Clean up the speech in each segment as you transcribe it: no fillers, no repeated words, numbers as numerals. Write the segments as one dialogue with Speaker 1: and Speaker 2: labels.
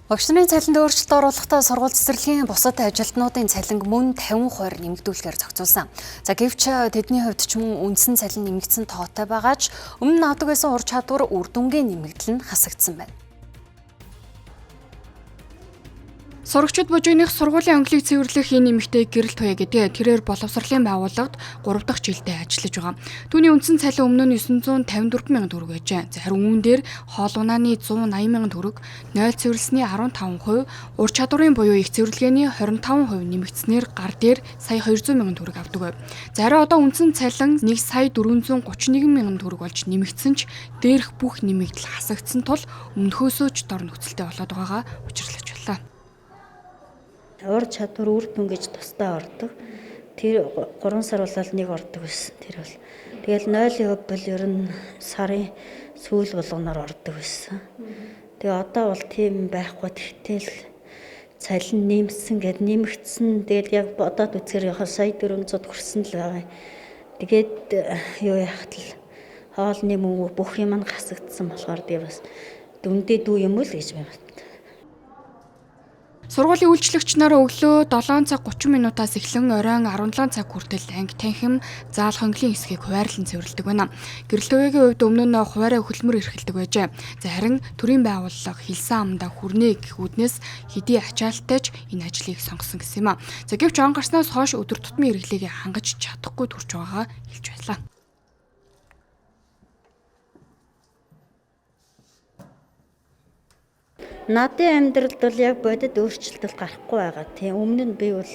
Speaker 1: Багш нарын цалинд өөрчлөлт оруулахдаа сургууль цэцэрлэгийн бусад ажилтнуудын цалинг мөн 50% нэмэгдүүлэхээр зохицуулсан. За, гэвч тэдний хувьд ч мөн үндсэн цалин нэмэгдсэн тоотой байгаа ч өмнө нь авдаг байсан ур чадвар, үр дүнгийн нэмэгдэл нь хасагдсан байна.
Speaker 2: Сурагчид бужигных сургуулийн онголыг цэвэрлэх энэ эмэгтэй Гэрэл Туяа гэдэг тэрээр боловсролын байгууллагад 3 дахь жилдээ ажиллаж байгаа. Түүний үндсэн цалин өмнө нь 954 мянган төгрөг байжээ. Харин үүн дээр хоол унааны 180 мянган төгрөг, 0 цэвэрлсний 15%, ур чадварын буюу их цэвэрлэгээний 25% нэмэгдснээр гар дээр сая 200 мянган төгрөг авдаг байв. За, харин одоо үндсэн цалин 1 сая 431 мянган төгрөг болж нэмэгдсэн ч дээрх бүх нэмэгдэл хасагдсан тул өмнөхөөсөө ч дор нөхцөлтэй болоод байгаагаа учирлаж байлаа.
Speaker 3: Ур чадвар, үр дүн гэж тусдаа ордог. Тэр 3 сар болоод нэг ордог байсан. Тэр бол тэгэл 0% бол ер нь сарын сүүл болгоноор ордог байсан. Тэгээ одоо бол тийм байхгүй, тэгтэл цалин нэмсэн гэд нэмэгдсэн. Тэгэл яг бодоод үзэхээр яхаа сая 400 хүрсэн л байгаа юм. Тэгээд юу яхад л хоолны мөнгө, бүх юм нь хасагдсан болохоор тэгээ бас дүндээ дүү юм уу л гэж байна.
Speaker 2: Сургуулийн үйлчлэгч нар өглөө 7 цаг 30 минутаас эхлэн оройн 17 цаг хүртэл анги танхим, заал хонглын хэсгийг хуваарлан цэвэрлэдэг байна. Гэрэл Туяагийн хувьд өмнө нь хуваараа хөдөлмөр эрхэлдэг байжээ. За, харин төрийн байгууллага хэлсэн амдаа хүрнэ гэх үүднээс хэдий ачаалттай ч энэ ажлыг сонгосон гэсэн юм а. За, гэвч он гарснаас хойш өдөр тутмын хэрэглээгээ хангаж чадахгүй төрж байгаагаа хэлж байлаа.
Speaker 3: Надын амьдралд бол яг бодит өөрчлөлт гарахгүй байгаа. Тийм, өмнө нь би бол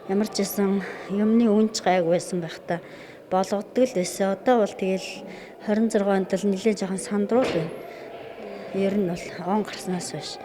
Speaker 3: ямар ч байсан юмны үнч гайг байсан байх та болгодог л байсан. Одоо бол тэгэл 26 онд л нэлээд жоохон сандруул байна. Ер нь бол он гарснаас хойш.